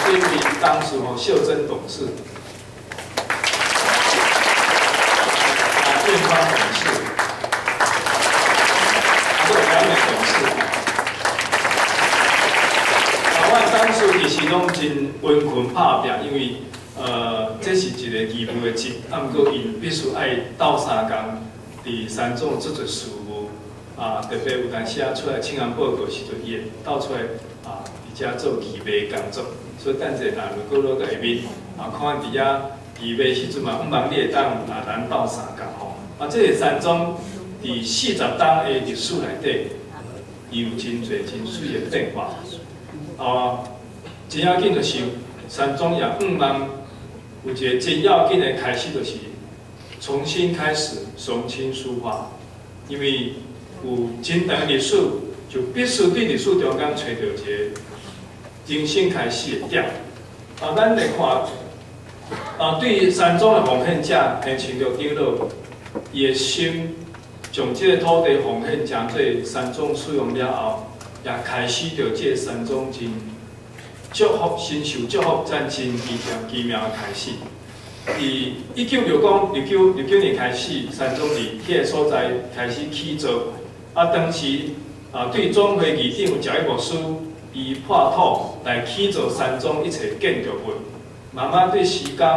這位董事吼，秀珍董事，啊，院方董事，啊，這個楊美董事。啊，阮董事其實攏真溫群拍拚，因為這是一個義務的職，啊，毋過𪜶必須愛鬥相共，佇山莊做做事務，啊，特別有當時啊出來請安報告時陣，伊會鬥出來啊，佇遮做義賣工作。所以等者若如果落下面啊，看佇遐義賣時陣嘛，向望你會當啊，咱鬥相共吼。啊，這個山莊佇40冬的歷史內底，伊有真濟真媠的變化。啊，真要緊就是山莊也向望有一個真要緊的開始，就是重新開始，重新出發。因為有真長歷史，就必須對歷史中間揣著一個人生開始的點。啊，咱來看，啊，對山莊的奉獻者，天親像長老，伊的心將這個土地奉獻成做山莊使用了後，也開始著這個山莊真祝福、神授祝福，咱真奇妙奇妙的開始。佇1969年開始，山莊佇彼個所在開始起造。啊，當時啊，對總會議長蔣一牧師，伊破土來起造山莊一切建築物，慢慢對時間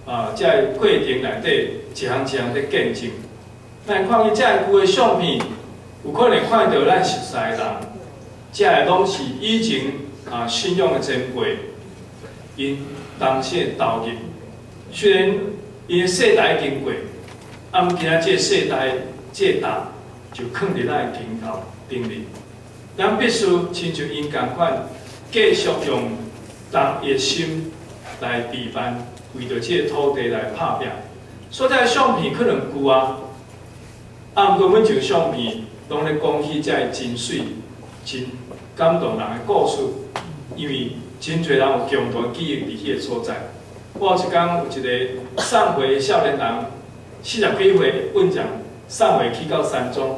啊，這个過程內底一項一項咧見證。咱看見這个舊的相片，有可能看著咱熟似的人，這个攏是以前啊信仰的前輩，𪜶當時的投入。雖然𪜶的世代已經過，啊，毋今仔這个世代這個擔就囥佇咱的肩頭頂面。咱必須親像𪜶仝款，繼續用同一心來置辦，為著這個土地來拍拚。所以這个相片可能舊啊，啊，毋過每一張相片攏咧講起這個真媠、真感動人的故事，因為真濟人有共同記憶佇彼個所在。我有一工有一個送回的少年人，40幾歲，運將送回去到山莊，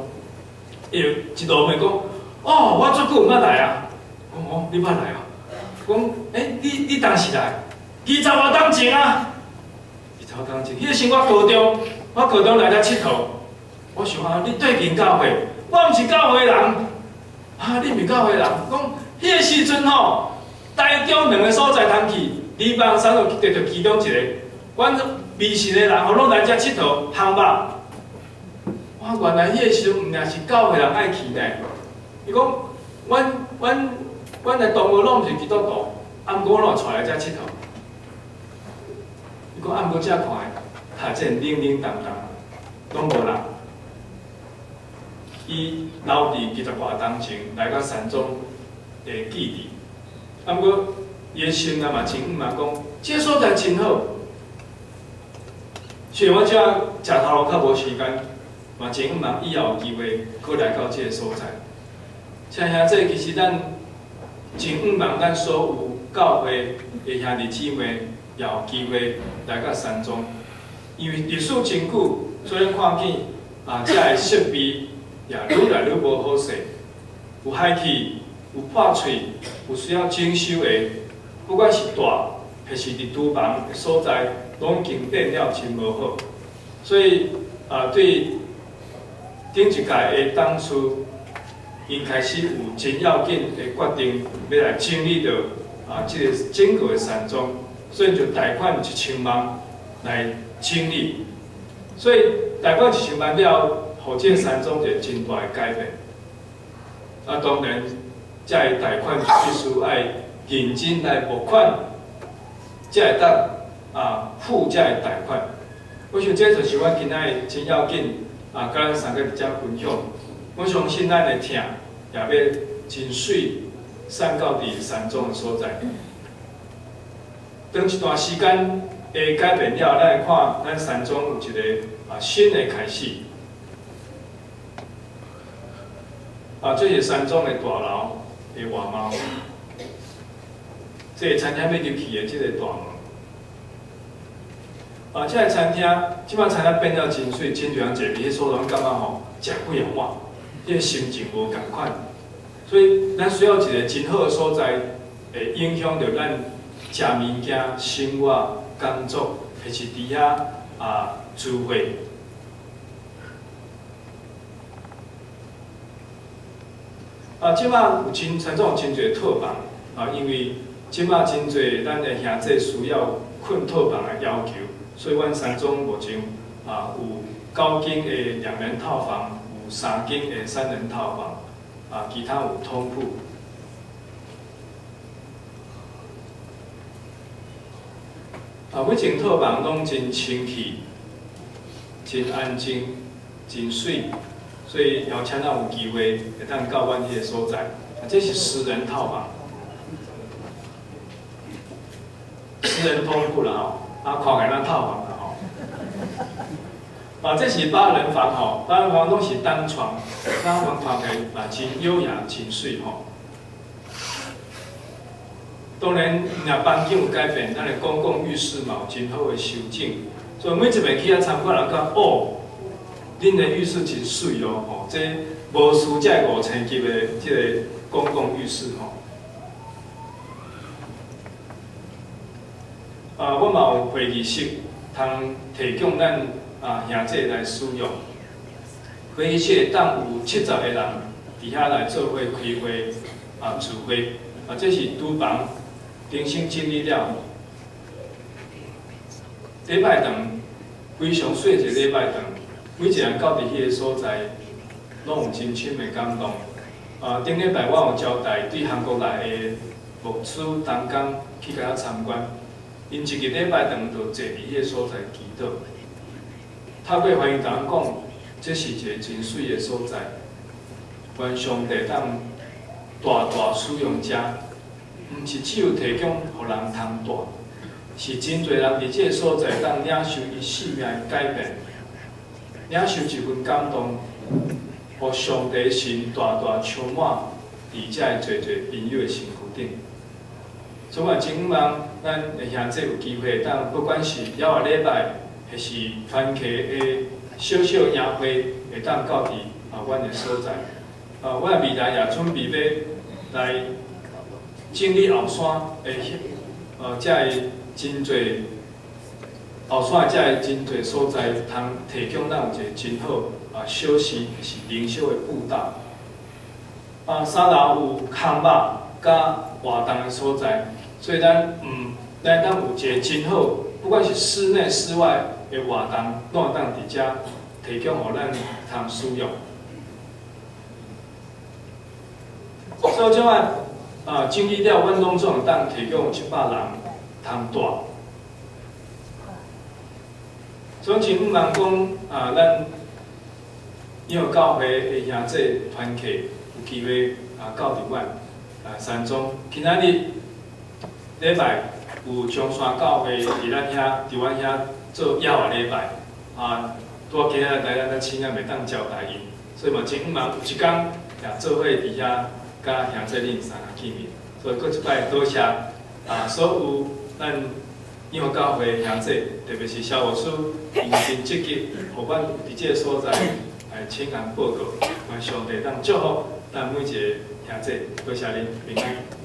伊就一路問講：哦，我足久毋捌來啊！講哦，你捌來啊？講，欸，你當時來？20外冬前啊！20外冬前，彼個時我高中，我高中來遮𨑨迌。我想啊，你對近教會，我毋是教會人。啊，你毋是教會人？講，彼個時陣吼，台中兩個所在通去，禮拜三就得著其中一個。阮迷信的人吼，攏來遮𨑨迌烘肉。我原來彼個時陣毋爾是教會人愛去呢。伊講，阮的同學攏毋是基督徒，啊，毋過我攏會帶來遮𨑨迌。伊講，啊，毋過這看的，較真冷冷淡淡，攏無人。伊留佇20外冬前來到山莊的記憶，啊，毋過伊的心內嘛真向望講，這個所在真好。雖然我這食頭路較無時間，嘛真向望以後有機會閣來到這個所在。親兄弟，其實咱真向望咱所有教會的兄弟姊妹也有機會來到山莊，因為歷史真久，所以看見啊，這个設備也愈來愈無好勢，有歹去，有破碎，有需要整修的，不管是大，還是佇廚房的所在，攏已經變了真無好。所以啊，對頂一屆的董事，𪜶開始有真要緊的決定，欲來整理著啊，這个整個的山莊，所以就貸款1000萬來整理。所以貸款一千萬了後，予這个山莊一個真大的改變。啊，當然，這个貸款就必須愛認真來募款，才會當啊付這个貸款。我想這就是阮今仔日真要緊啊，佮咱三個佇遮分享。我相信咱的疼也欲真媠散到佇山莊的所在。當一段時間的改變了，咱會看咱山莊有一個啊新的開始。啊，這是山莊的大樓的外貌，這個餐廳欲入去的這個大門。啊，這个餐廳，這擺餐廳變了真媠，真濟人坐佇彼所在，攏感覺吼食幾仔碗，這个心情無仝款。所以，咱需要一個真好的所在，會影響著咱食物件、生活、工作，或是伫遐聚會。這擺有真山莊有真濟套房，因為這擺真濟咱的兄弟需要睏套房的要求，所以阮山莊目前有九間的兩人套房，有三間的三人套房，其他有通鋪。每間套房攏真清氣、真安靜、真媠，所以邀請咱有機會會當到阮彼个所在。這是私人套房，私人通鋪啦吼，看起來咱套房啦吼。這是八人房吼，八人房攏是單床，單床看起來嘛真優雅、真媠吼。當然，若環境有改變，咱的公共浴室嘛有真好的修整，所以每一擺去遐參觀，人講哦，恁的浴室真媠哦，吼，這無輸這五星級的這个公共浴室吼。我嘛有會議室，通提供咱兄弟來使用。會議室會當有70個人佇遐來做伙開會聚會。這是廚房。重新整理了，禮拜堂非常細一個禮拜堂，每一個人到佇彼個所在，攏有真深的感動。頂禮拜我有招待對韓國來的牧師同工去共我參觀，𪜶一个禮拜堂就坐佇彼個所在祈禱。透過翻譯同阮講，這是一個真媠的所在，願上帝當大大使用遮。毋是只有提供予人通蹛，是真濟人佇這个所在當領受伊生命的改變，領受一份感動，予上帝神大大充滿佇遮个濟濟朋友的身軀頂。所以我真望咱的兄弟有機會當，不管是猶仔禮拜，或是團契的小小營會，會當到佇阮的所在。我未來也準備欲來整理後山的，遮个真濟後山的遮个真濟所在，通提供咱有一個真好休息是靈修的步道。三樓有空肉佮活動的所在，所以咱當有一個真好，不管是室內室外的活動，攏會當佇遮提供予咱通使用。所以這擺整理了，阮攏總會當提供700人通蹛。所以真望講咱因為教會的兄弟團契有機會到佇阮山莊，今仔日禮拜有中山教會佇咱遐，佇阮遐做猶仔禮拜，拄仔今仔日來咱才請啊，袂當招待𪜶，所以嘛真望有一工也做伙佇遐佮兄弟恁三个見面，所以閣一擺多謝所有咱永和教會兄弟，特別是蕭牧師，𪜶真積極，予阮佇這个所在來請人報告，願上帝當祝福咱每一个兄弟，多謝恁平安。